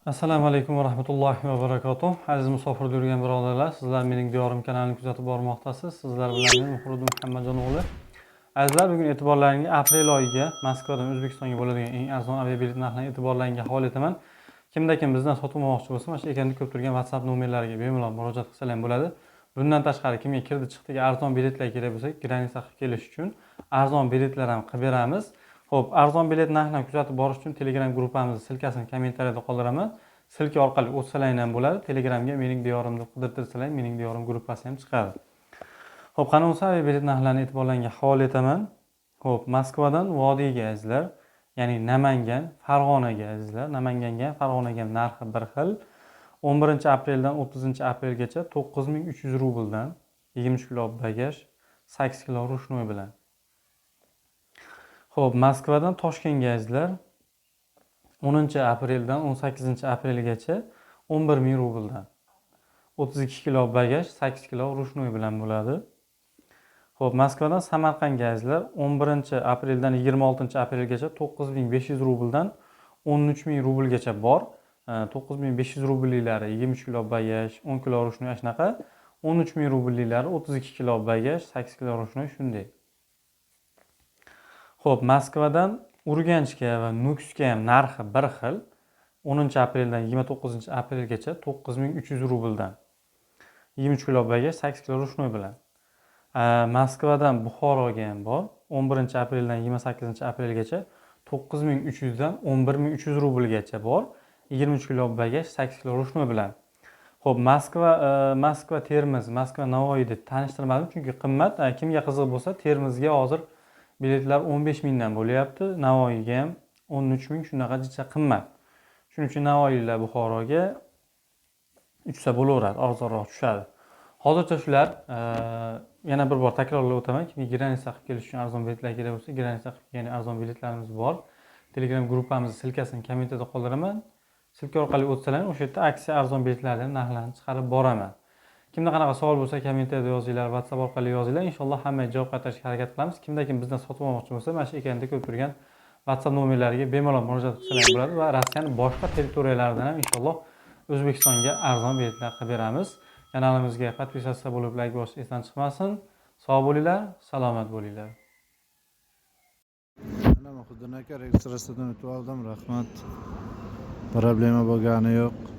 Assalomu alaykum va rahmatullohi va barakatuh. Aziz musofirda yurgan birodarlar, sizlar Mening Diyorim kanalini kuzatib bormoqdasiz. Sizlar bilan men, Muhriddin Muhammadjon o'g'li. Azizlar, bugun e'tiborlaringizga aprel oyiga Moskvadan O'zbekistonga bo'ladigan eng arzon aviabilet narxlarini e'tiborlaringizga havola etaman. Kimda kim bizdan sotib olmoqchi bo'lsa, mana shu ekranda ko'rib turgan WhatsApp nomerlariga bemalol murojaat qilsalar ham bo'ladi. Bundan tashqari, kimga kirdi chiqdiga arzon biletlar kerak bo'lsa, граница qilib kelish uchun arzon biletlar ham qilib beramiz. Xo'p, arzon bilet narxini kuzatib borish uchun Telegram gruppamizni ссылка sini kommentariyada qoldiraman. Ссылка orqali o'tsalar ham bo'ladi. Telegramga Mening Diyorim deb qidirtirsalar, Mening Diyorim gruppasi ham chiqadi. Xo'p, qani bo'lsa, aviabilet narxlarini e'tiborlaringizga havola etaman. Xo'p, Moskvadan Vodiyga, azizlar, ya'ni Namangan, Farg'onaga, azizlar, Namanganga, Farg'onaga ham narxi bir xil. 11 apreldan 30 aprelgacha 9300 rubldan, 23 kilo bagaj, 8 kilo ручной bilan. Xo'p, Moskvadan Toshkentga, azizlar, 10 apreldan 18 aprelgacha 11 ming rubldan. 32 kilo bagaj, 8 kilo ручной bilan bo'ladi. Xo'p, Moskvadan Samarqandga, azizlar, 11 apreldan 26 aprelgacha 9500 rubldan 13 ming rublgacha bor. 9500 rublliklari 23 kilo bagaj, 10 kilo ручной shunaqa. 13 ming rublliklari 32 kilo bagaj, 8 kilo ручной shunday. Xo'p, Moskvadan Urganchga va Nukusga ham narxi bir xil. 10 apreldan 29 aprelgacha 9300 rubldan. 23 kilo bagaj, 8 kilo ручной bilan. Moskvadan Buxoroga ham bor. 11 apreldan 28 aprelgacha 9300 dan 11 300 rublgacha bor. 23 kilo bagaj, 8 kilo ручной bilan. Xo'p, Moskva Termiz, Moskva Navoiyni tanishtirmadim, chunki qimmat. Kimga qiziq bo'lsa, Termizga hozir biletlar 15 mingdan bo'lyapti. Navoiyga ham 13 ming, shunaqa jicha qimmat. Shuning uchun navoiylar Buxoroga uchsa bo'laveradi, arzonroq tushadi. Hozircha shular. Yana bir bor takrorlab o'taman: kimga граница qilib kelish uchun arzon biletlar kerak bo'lsa, граница qilib kelgan arzon biletlarimiz bor. Telegram gruppamizni ссылка sini kommentida qoldiraman. Ссылка orqali o'tsalar, o'sha yerda aksiya, arzon biletlarni ham narxlarini chiqarib boraman. Kimda qanaqa savol bo'lsa, kommentariyada yozinglar, WhatsApp orqali yozinglar, inshaalloh hammaga javob qaytarishga harakat qilamiz. Kimda kim bizdan sotib olmoqchi bo'lsa, mana shu ekranda ko'rib turgan WhatsApp nomerlariga bemalol murojaat qilsalar ham bo'ladi va Rossiyani boshqa territoriyalaridan ham inshaalloh O'zbekistonga arzon biletlar qilib beramiz. Kanalimizga подписаться bo'lib, layk bosish esdan chiqmasin. Sog' bo'linglar, salomat bo'linglar. Mana, Muhiddin aka, registratsiyadan o'tib oldim, rahmat. Problema bo'lgani yo'q.